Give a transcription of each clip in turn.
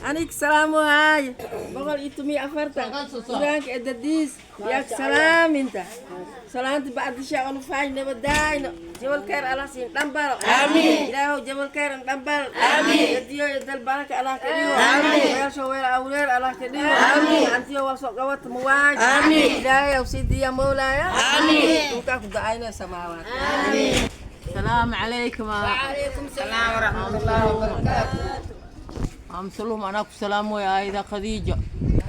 Anig salaamu haay 114 quraanka edadiis yak salaaminta salaanta bacdisha onu faaj nabadaayno jabal khayr Allah siin dhambalo. Aamiin. Ilaahow jabal khayr an dhambal. Aamiin. Yadiyo yadal baraka Allah ka dhigo. Aamiin. Weelsho weel awreer Allah ka dhigo. Aamiin. Antiyo wal soo qabat muwaaj. Aamiin. Ilaahay aw sii diya mawlaaya. Aamiin. Dhulkaa ku dacayna samaawaat. Aamiin. السلام عليكم. وعليكم السلام ورحمة الله وبركاته. Amsalum anaa ku salaamoy aayada Khadiija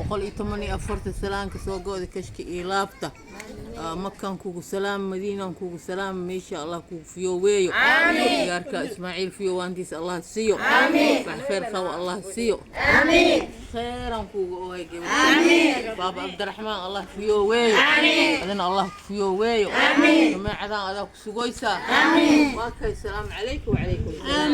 114 salaanka soo go'da kashka iyo laabta. Makan kugu salaam, Madiinan kugu salaam, meesha Allah kugu fiyooweeyo, gaarka Ismaaciil fiyowaantiisa Allah siiyo, wax khayr qabo Allah siiyo, khayran kugu ohay gabadha. Baaba Cabdiraxmaan Allah fiyooweeyo, adina Allah ku fiyooweeyo, jamaacadan adaa ku sugoysaa. Waa kay, salaamu calaykum wacalaykum salaam.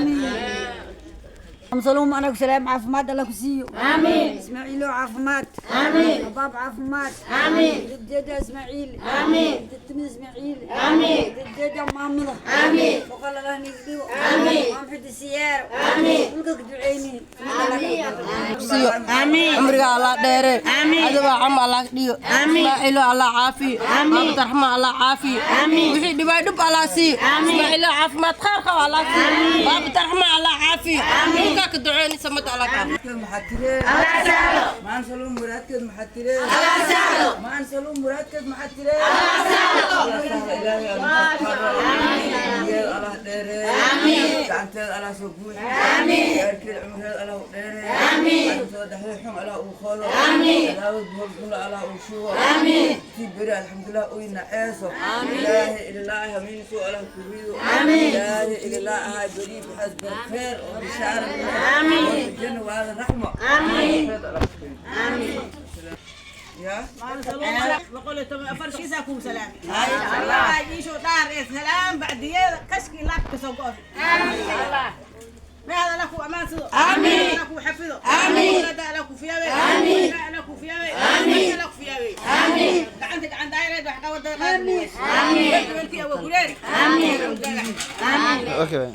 Amsaluum anagu salaam, caafimaad Alla ku siiyo. Aamiin. Ismaaciilo caafimaad. Aamiin. Abaab caafimaad. Aamiin. Daddeeda Ismaaciil. Aamiin. Dadtimida Ismaaciil. Aamiin. Daddeeda maamada. Aamiin. Boqol Allah nigdigo. Aamiin. Maanfida siyaaro. Aamiin. Dhulka ku duceyni. Siiyo cumriga Allah dheere, adaba cam Allah dhigo, Ismaaciilo Allah caafiyo, Cabdiraxmaan Allah caafiyo, wixii dhibay dhib Allah siiyo, Ismaaciilo caafimaad khayr qabo Allah siiyo, Cabdiraxmaan Allah caafiyo, dhulkaa ka duceynaysa mad Allah ka Maxaa tiree? Maan saluum muraadkeed maxaa tiree? Maan saluum muraadkeed maxaa tiree? Ilaahay Allah dheeree, gacanteeda Allah soo guuxi, gaarkeeda cumreed Allah u dheeree, gacanteeda dhexdeed xun Allah uu qoodo, alaawad buhol Allah uu shubo, tii beri alxamdulilah uy naceeso, Ilaahay ililaahi hamiinso Allah ku rido, Ilaahay ililaa ahaa beri bixas barkheer oo bishaara janna waada raxmo. Amiin ya. 114 shiisaa kuu salaamay. Allah iisoo dhaar ee salaam bacdiyeeda kashkii laabka soo go'day. ما هذا لك أمان سدو. آمين. لك حفظه. آمين. لا لك فيابي. آمين. لا لك فيابي. آمين. لك فيابي. آمين. عندك عند دايرة وحقا ودا. آمين. آمين. آمين. Okay.